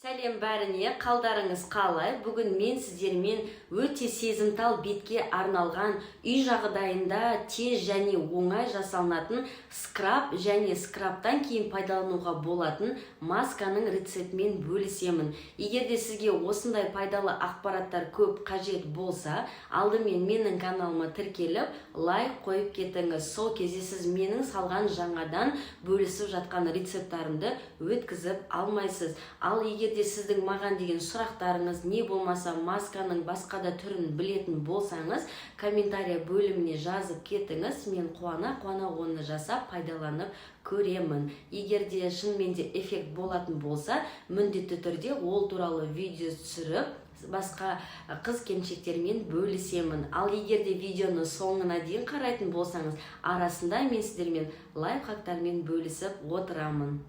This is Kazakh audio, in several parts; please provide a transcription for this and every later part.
Сәлем бәріне! Қалдарыңыз қалай? Бүгін мен сіздермен өте сезімтал бетке арналған, үй жағдайында тез және оңай жасалынатын скраб және скрабтан кейін пайдалануға болатын масканың рецептімен бөлісемін. Егер де сізге осындай пайдалы ақпараттар көп қажет болса, алдымен менің каналыма тіркеліп, лайк қойып кетіңіз. Сол кезде сіз менің салған, жаңадан бөлісіп жатқан рецепттарымды өткізіп алмайсыз. Ал егер де сіздің маған деген сұрақтарыңыз, не болмаса масканың басқа да түрін білетін болсаңыз, комментария бөліміне жазып кетіңіз. Мен қуана қуана оны жасап, пайдаланып көремін. Егер де шынымен де эффект болатын болса, міндетті түрде ол туралы видео түсіріп, басқа қыз келіншектермен бөлісемін. Ал егер де видеоны соңына дейін қарайтын болсаңыз, арасында мен сіздермен лайфхактармен бөлісіп отырамын.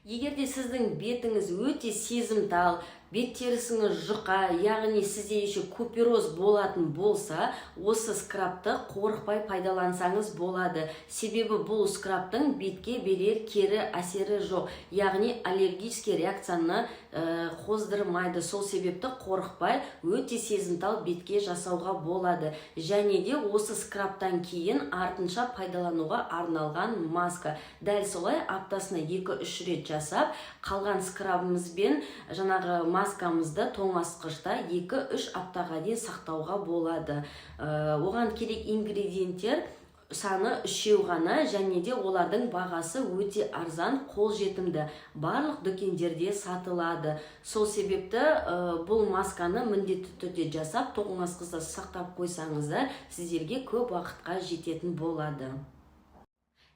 Егер де сіздің бетіңіз өте сезімтал, бет терісіңіз жұқа, яғни сізде еще купероз болатын болса, осы скрабты қорықпай пайдалансаңыз болады. Себебі бұл скрабтың бетке берер кері әсері жоқ, яғни аллергический реакцияны қоздырмайды. Сол себепті қорықпай өте сезімтал бетке жасауға болады. Және де осы скрабтан кейін артынша пайдалануға арналған маска дәл солай аптасына 2-3 рет жасап, қалған скрабымызбен жаңағы маскамызды тоңазытқышта 2-3 аптаға дейін сақтауға болады. Оған керек ингредиенттер саны үшеу ғана және де олардың бағасы өте арзан, қолжетімді, барлық дүкендерде сатылады. Сол себепті бұл масканы міндетті түрде жасап, тоңазытқышта сақтап қойсаңыздар, сіздерге көп уақытқа жететін болады.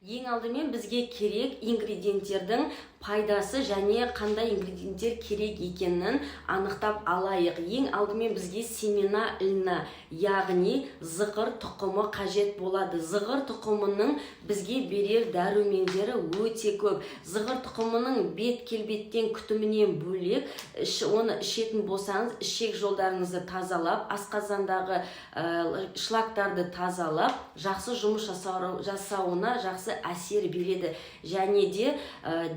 Ең алдымен бізге керек ингредиенттердің пайдасы және қандай ингредиенттер керек екенін анықтап алайық. Ең алдымен бізге семена льна, яғни зығыр тұқымы қажет болады. Зығыр тұқымының бізге берер дәрумендері өте көп. Зығыр тұқымының бет келбеттен, күтімінен бөлек, оны ішетін болсаңыз, ішек жолдарыңызды тазалап, асқазандағы шлактарды тазалап, жақсы жұмыс жасауына жақсы әсер береді. Және де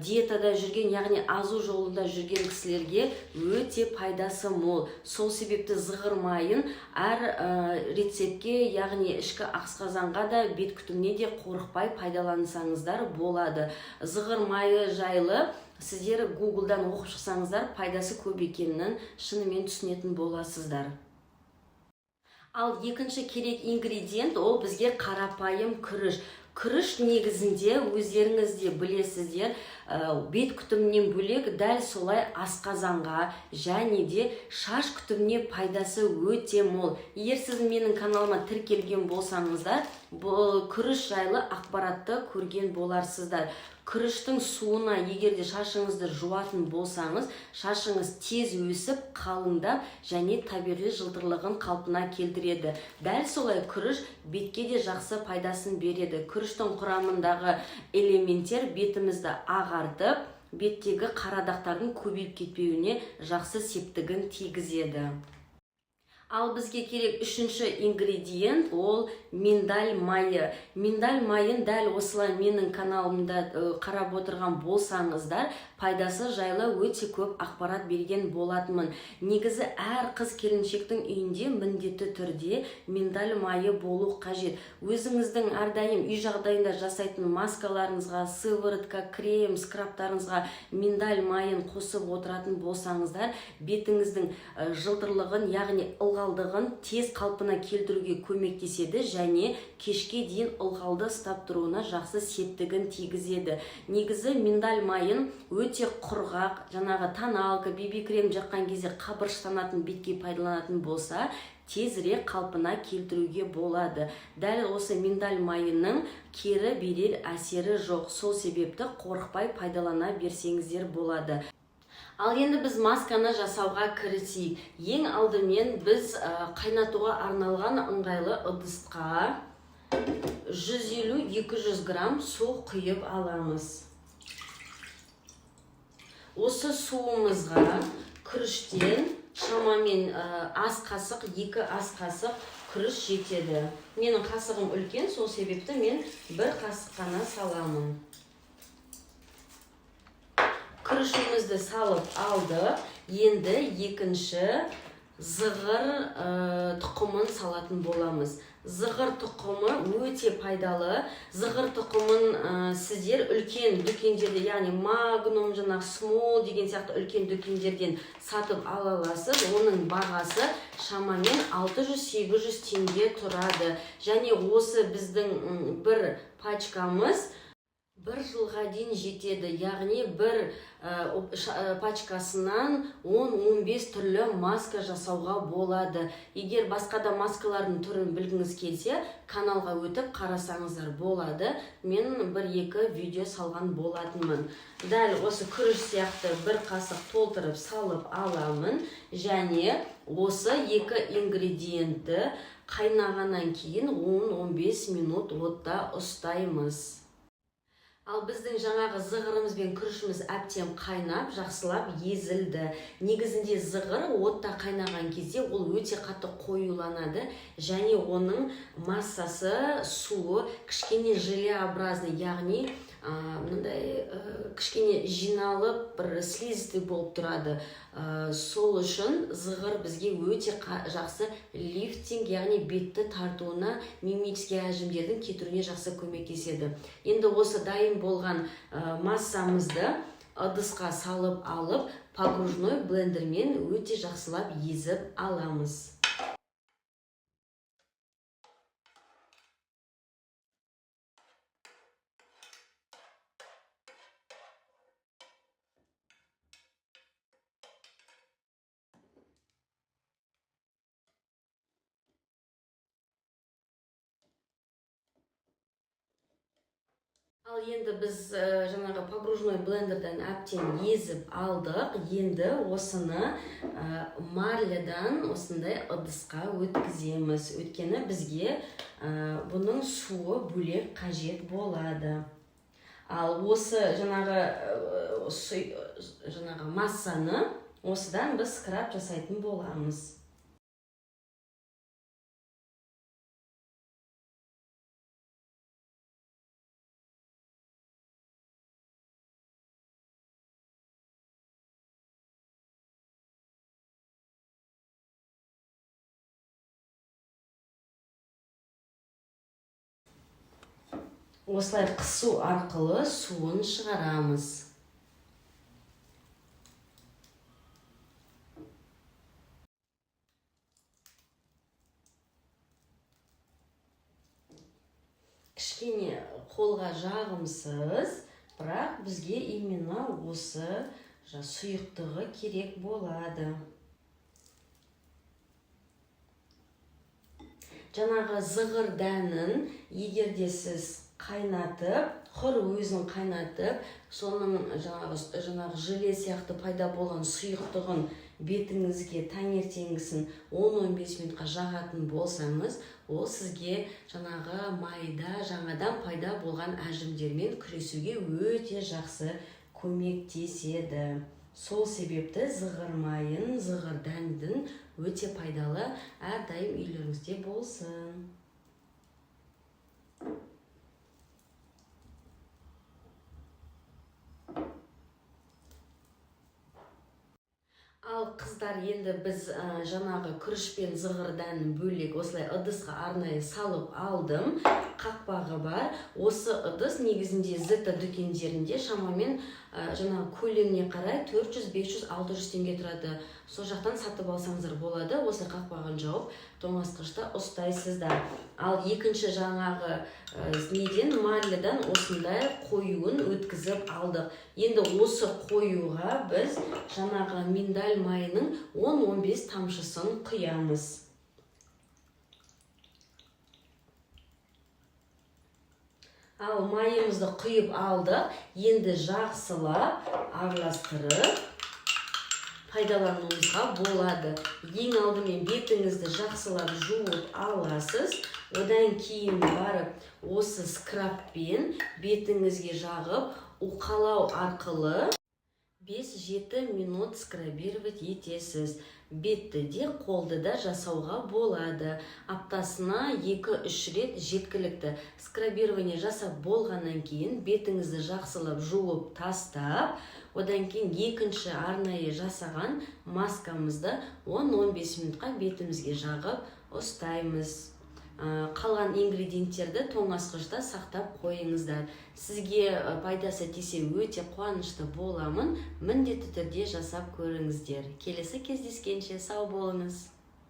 диетада жүрген, яғни азу жолында жүрген кісілерге өте пайдасы мол. Сол себепті зығыр майын әр рецептке, яғни ішкі асқазанға да, бет күтіміне де қорықпай пайдалансаңыздар болады. Зығыр майы жайлы сіздер Гуглдан оқып шықсаңыздар, пайдасы көп екенін шынымен түсінетін боласыздар. Ал екінші керек ингредиент — ол бізге қарапайым күріш. Күріш негізінде, өздеріңіз де білесіздер, бет күтімінен бөлек, дәл солай асқазанға және де шаш күтіміне пайдасы өте мол. Егер сіз менің каналыма тіркелген болсаңыздар, бұл күріш жайлы ақпаратты көрген боларсыздар. Күріштің суына егер де шашыңызды жуатын болсаңыз, шашыңыз тез өсіп, қалыңдап және табиғи жылтырлығын қалпына келтіреді. Дәл солай күріш бетке де жақсы пайдасын береді. Күріштің құрамындағы элементтер бетімізді ағартып, беттегі қара дақтардың көбейіп кетпеуіне жақсы септігін тигізеді. Ал бізге керек үшінші ингредиент — ол миндаль майы. Миндаль майын дәл осылай менің каналымда қарап отырған болсаңыздар, пайдасы жайлы өте көп ақпарат берген болатынмын. Негізі әр қыз келіншектің үйінде міндетті түрде миндаль майы болу қажет. Өзіңіздің әрдайым үй жағдайында жасайтын маскаларыңызға, сыворотка, крем, скрабтарыңызға миндаль майын қосып отыратын болсаңыздар, бетіңіздің жылтырлығын, яғни ылғалдығын тез қалпына келтіруге көмектеседі және кешке дейін ылғалды ұстап тұруына жақсы септігін тигізеді. Негізі миндаль майын өте құрғақ, жаңағы тоналка, биби крем жаққан кезде қабыршақтанатын бетке пайдаланатын болса, тезірек қалпына келтіруге болады. Дәл осы миндаль майының кері берер әсері жоқ, сол себепті қорықпай пайдалана берсеңіздер болады. Ал енді біз масканы жасауға кірісейік. Ең алдымен біз қайнатуға арналған ыңғайлы ыдысқа 150-200 грамм су құйып аламыз. Осы суымызға күріштен шамамен ас қасық, 2 ас қасық күріш жетеді. Менің қасығым үлкен, сол себепті мен бір қасық қана саламын. Күрішімізді салып алдық. Енді екінші зығыр тұқымын салатын боламыз. Зығыр тұқымы өте пайдалы. Зығыр тұқымын сіздер үлкен дүкендерде, яғни Магнум, жаңағы Смол деген сияқты үлкен дүкендерден сатып ала аласыз. Оның бағасы шамамен 600-800 теңге тұрады. Және осы біздің бір пачкамыз бір жылға дейін жетеді, яғни бір пачкасынан 10-15 түрлі маска жасауға болады. Егер басқа да маскалардың түрін білгіңіз келсе, каналға өтіп қарасаңыздар болады. Мен бір-екі видео салған болатынмын. Дәл осы күріш сияқты бір қасық толтырып салып аламын. Және осы екі ингредиентті қайнағаннан кейін 10-15 минут отта ұстаймыз. Ал біздің жаңағы зығырымыз бен күрішіміз әбден қайнап, жақсылап езілді. Негізінде зығыр отта қайнаған кезде ол өте қатты қоюланады және оның массасы, суы кішкене желеобразный, яғни мынандай кішкене жиналып, бір слизистый болып тұрады. Сол үшін зығыр бізге өте жақсы лифтинг, яғни бетті тартуына, мимический әжімдердің кетуіне жақсы көмектеседі. Енді осы дайын болған массамызды ыдысқа салып алып, погружной блендермен өте жақсылап езіп аламыз. Ал енді біз жаңағы погружной блендерден әбден езіп алдық. Енді осыны марлядан осындай ыдысқа өткіземіз. Өйткені бізге бұның суы бөлек қажет болады. Ал осы жаңағы массаны осыдан біз скраб жасайтын боламыз. Осылай қысу арқылы суын шығарамыз. Кішкене қолға жағымсыз, бірақ бізге именно осы сұйықтығы керек болады. Жаңағы зығыр дәнін егер де сіз қайнатып, құр өзін қайнатып, соның жаңағы желе сияқты пайда болған сұйықтығын бетіңізге таңертеңгісін 10-15 минутқа жағатын болсаңыз, ол сізге жаңағы майда жаңадан пайда болған әжімдермен күресуге өте жақсы көмектеседі. Сол себепті зығыр майын, зығыр дәндің өте пайдалы, әрдайым үйлеріңізде болсын. Ал қыздар, енді біз жаңағы күріш пен зығыр дәнін бөлек осылай ыдысқа арнайы салып алдым. Қақпағы бар. Осы ыдыс негізінде Зета дүкендерінде шамамен жаңағы көлеміне қарай 400, 500, 600 теңге тұрады. Сол жақтан сатып алсаңыздар болады. Осы қақпағын жауып, тоңазытқышта ұстайсыздар. Ал екінші жаңағы неден, марледан осындай қоюын өткізіп алдық. Енді осы қоюға біз жаңағы миндаль майының 10-15 тамшысын құямыз. Ал майымызды құйып алдық. Енді жақсылап араластырып пайдалануымызға болады. Ең алдымен бетіңізді жақсылап жуып аласыз. Одан кейін барып осы скрабпен бетіңізге жағып, уқалау арқылы 5-7 минут скрабировать етесіз. Бетті де, қолды да жасауға болады. Аптасына 2-3 рет жеткілікті. Скрабирование жасап болғаннан кейін бетіңізді жақсылап жуып тастап, Одан кейін екінші арнайы жасаған маскамызды 10-15 минутқа бетімізге жағып ұстаймыз. Қалған ингредиенттерді тоңазытқышта сақтап қойыңыздар. Сізге пайдасы тисе, өте қуанышты боламын. Міндетті түрде жасап көріңіздер. Келесі кездескенше сау болыңыз!